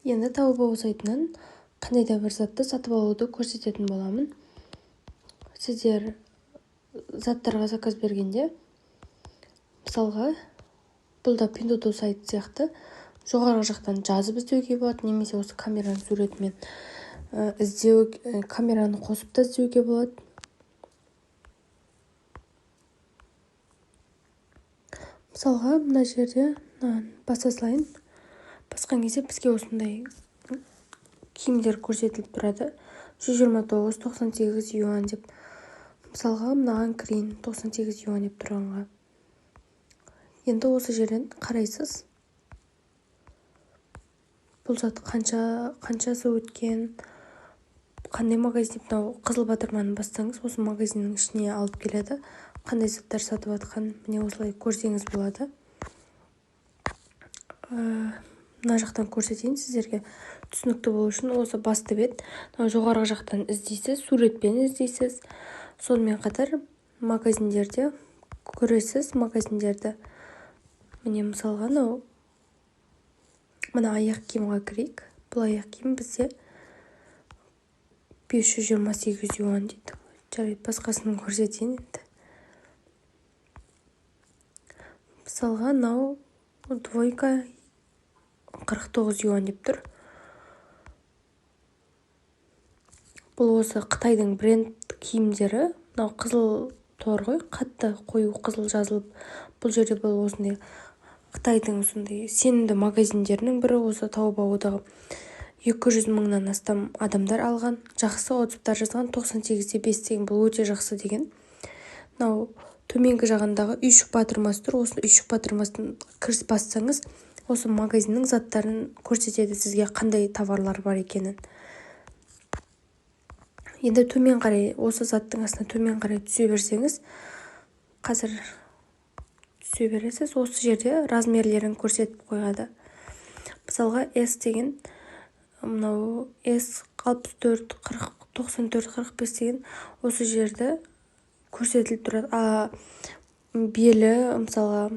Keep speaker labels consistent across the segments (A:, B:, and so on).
A: Енді Таобао сайтынан қандай да бір затты сатып алуды көрсететін боламын. Сіздер заттарға заказ бергенде, мысалға, бұл да Пиндуодуо сайт сияқты, жоғарғы жақтан жазып іздеуге болады немесе осы камераның суретімен іздеу, камераны қосып та іздеуге болады. Мысалға, мына жерде мынаны баса салайын. Басқан кезде бізге осындай киімдер көрсетіліп тұрады. 129, 98 юан деп. Мысалға, мынаған кірейін, 98 юан деп тұрғанға. Енді осы жерден қарайсыз. Бұл зат қаншасы өткен, қандай магазин деп, мынау қызыл батырманы бассаңыз, осы магазиннің ішіне алып келеді. Қандай заттар сатып жатқан, міне, осылай көрсеңіз болады. Мына жақтан көрсетейін сіздерге, түсінікті болу үшін. Осы басты бет, мынау жоғарғы жақтан іздейсіз, суретпен іздейсіз. Сонымен қатар магазиндерде көресіз, магазиндерді. Міне, мысалға, мынау мына аяқ киімге кірейік. Бұл аяқ киім бізде 528 юан дейді. Жарайды, басқасын көрсетейін енді. Мысалға, мынау двойка 49 юан деп тұр. Бұл осы Қытайдың бренд киімдері. Мынау қызыл тор ғой, қатты қою қызыл жазылып. Бұл жерде бұл осындай Қытайдың осындай сенімді магазиндерінің бірі, осы Таобаодағы 200 мыңнан астам адамдар алған, жақсы отзывтар жазған, 98,5 деген, бұл өте жақсы деген. Мынау төменгі жағындағы үйшік батырмасы тұр. Осы үйшік батырмасын кіріс бассаңыз, осы магазиннің заттарын көрсетеді сізге, қандай товарлар бар екенін. Енді төмен қарай, осы заттың астына төмен қарай түсе берсеңіз, қазір түсе бересіз, осы жерде размерлерін көрсетіп қояды. Мысалға, S деген, мынау S 64, 40, 94, 45 деген осы жерді көрсетіліп тұрады. Белі, мысалға,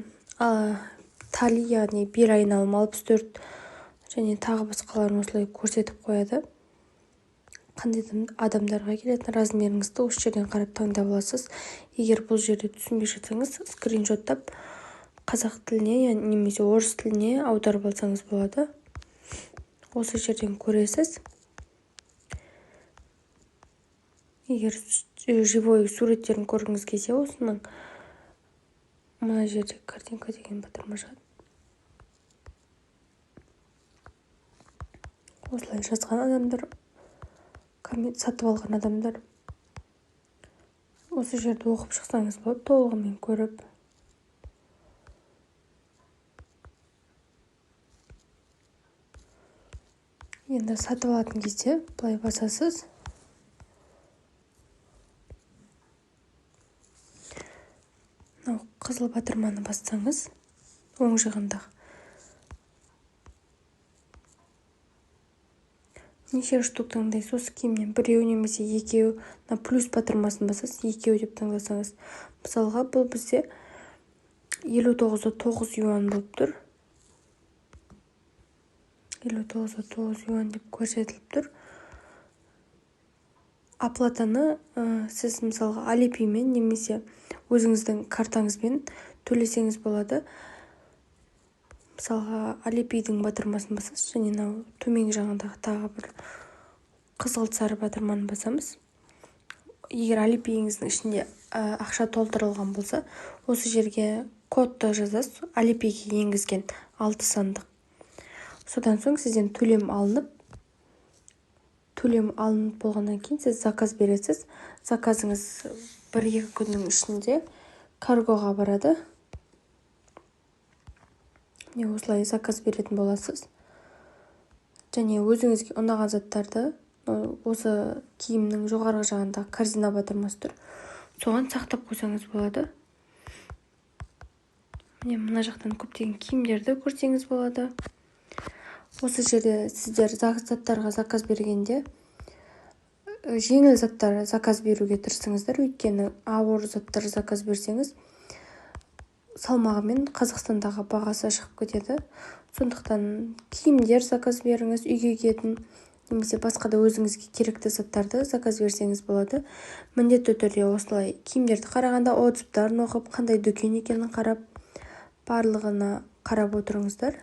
A: талия, яғни бел айналымы 64 және тағы басқаларын осылай көрсетіп қояды. Қандай адамдарға келетін размеріңізді осы жерден қарап таңдап аласыз. Егер бұл жерде түсінбей жатсаңыз, скриншоттап қазақ тіліне немесе орыс тіліне аударып алсаңыз болады. Осы жерден көресіз. Егер живой суреттерін көргіңіз келсе, осының мына жерде картинка деген батырма шығады. Осылай жазған адамдар, сатып алған адамдар, осы жерді оқып шықсаңыз болады, толығымен көріп. Енді сатып алатын кезде былай басасыз. Мынау қызыл батырманы бассаңыз, оң жағындағы неше штук таңдайсыз осы киімнен, біреу немесе екеу, мына плюс батырмасын басасыз, екеу деп таңдасаңыз. Мысалға, бұл бізде 59,9 юан болып тұр. 59,9 юан деп көрсетіліп тұр. Оплатаны сіз, мысалға, Alipay-мен немесе өзіңіздің картаңызбен төлесеңіз болады. Мысалға, Alipay-дің батырмасын басасыз және мынау төменгі жағындағы тағы бір қызғылт сары батырманы басамыз. Егер Alipay-іңіздің ішінде ақша толтырылған болса, осы жерге кодты жазасыз, Alipay-ге енгізген 6 сандық. Содан соң сізден төлем алынып, төлем алынып болғаннан кейін сіз заказ бересіз. Заказыңыз бір-екі күннің ішінде каргоға барады. Міне, осылай заказ беретін боласыз. Және өзіңізге ұнаған заттарды осы киімнің жоғарғы жағында корзина батырмасы тұр. Соған сақтап қойсаңыз болады. Міне, мына жақтан көптеген киімдерді көрсеңіз болады. Осы жерде сіздер заттарға заказ бергенде жеңіл заттар заказ беруге тырысыңыздар, өйткені ауыр заттар заказ берсеңіз, Салмағымен Қазақстандағы бағасы шығып кетеді. Сондықтан киімдер заказ беріңіз, үйге киетін немесе басқа да өзіңізге керекті заттарды заказ берсеңіз болады. Міндетті түрде осылай киімдерді қарағанда отзывтарын оқып, қандай дүкен екенін қарап, барлығына қарап отырыңыздар.